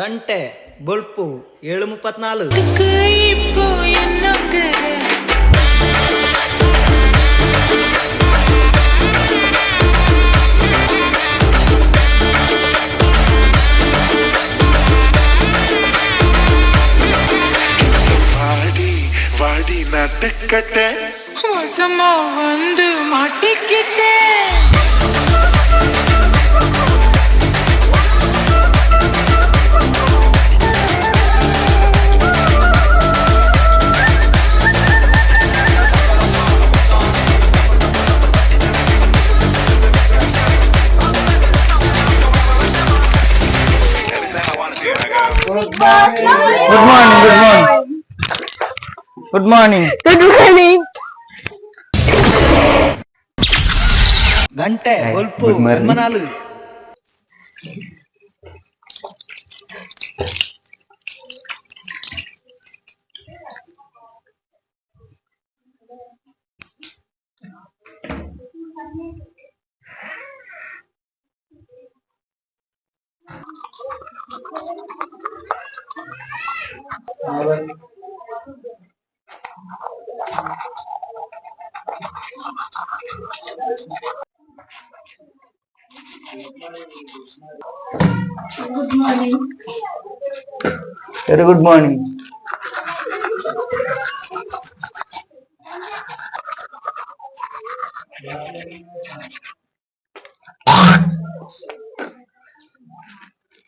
ಗಂಟೆ ಬೊಲ್ಪು 7:34. இப்போ என்னங்கிற வாடி வாடி நட்டுக்கட்ட. வசமா வந்து மாட்டிக்கிட்டேன். Good morning, good morning. Good morning. Good morning. ಗಂಟೆ ಬೊಲ್ಪು 4. Very good morning.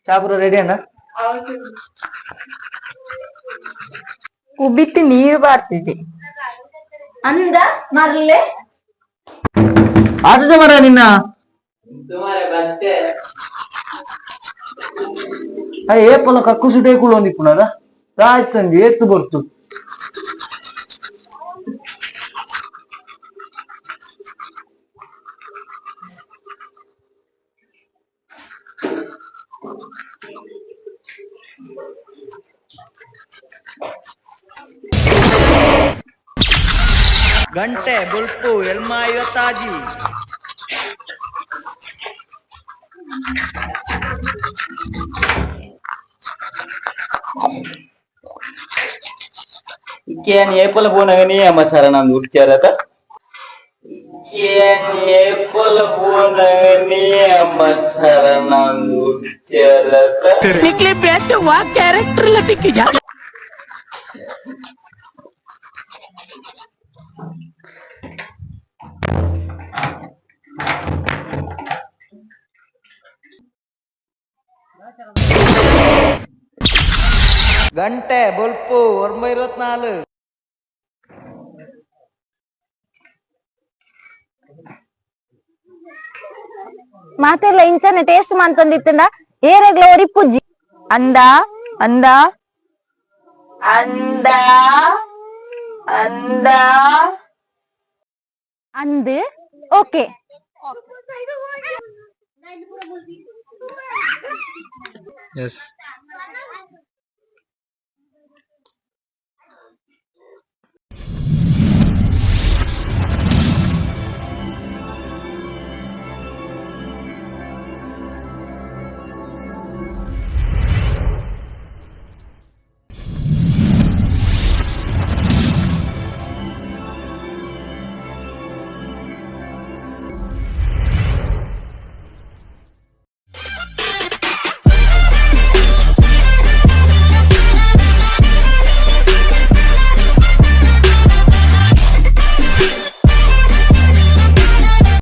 ಚಾಪುರ ರೆಡಿ ಅಣ್ಣ? ಉಬಿತ್ತಿ ನೀರು ಬಾರ್ತಿಜಿ ಅಂದ ಮರ್ಲೆ. ಆಟದ ಮರ ನಿನ್ನ ಏಪಲ ಕಕ್ಕು ಸುಟೇ ಕುಳ್ಳು ಒಂದಿಪ್ಪುನದ ರಾಯ್ತಂಜಿ ಏತ್ತು ಬರ್ತು. ಗಂಟೆ ಬೊಲ್ಪು 7:56. ಇಕ್ಕೇನ್ ಏಪಲ ಪೋನಗ ನೀ ಅಮ್ಮ ಶರಣಂದು ಉಡ್ಚಾರತ. ಇಕ್ಕೇನ್ ಏಪಲ ಪೋನಗ ನೀ ಅಮ್ಮ ಶರಣಂದು ಉಡ್ಚಾರತ. ನಿಕ್ಲಿ ಬೆಟ್ಟು ವಾ ಕ್ಯಾರೆಕ್ಟರ್ ತಿಕ್ಕಿ ಜಾ. ಗಂಟೆ ಬೊಲ್ಪು 9:24. ಮಾತೆಲ್ಲ ಇಂಚನೆ ಟೇಸ್ಟ್ ಮಂತೊಂದಿತ್ತಂಡ ಏರೆಗ್ಲ ಒರಿಪುಜ್ಜಿ. ಅಂದ ಅಂದ ಅಂದ ಅಂದ ಅಂದ್ ಓಕೆ. ಎಸ್.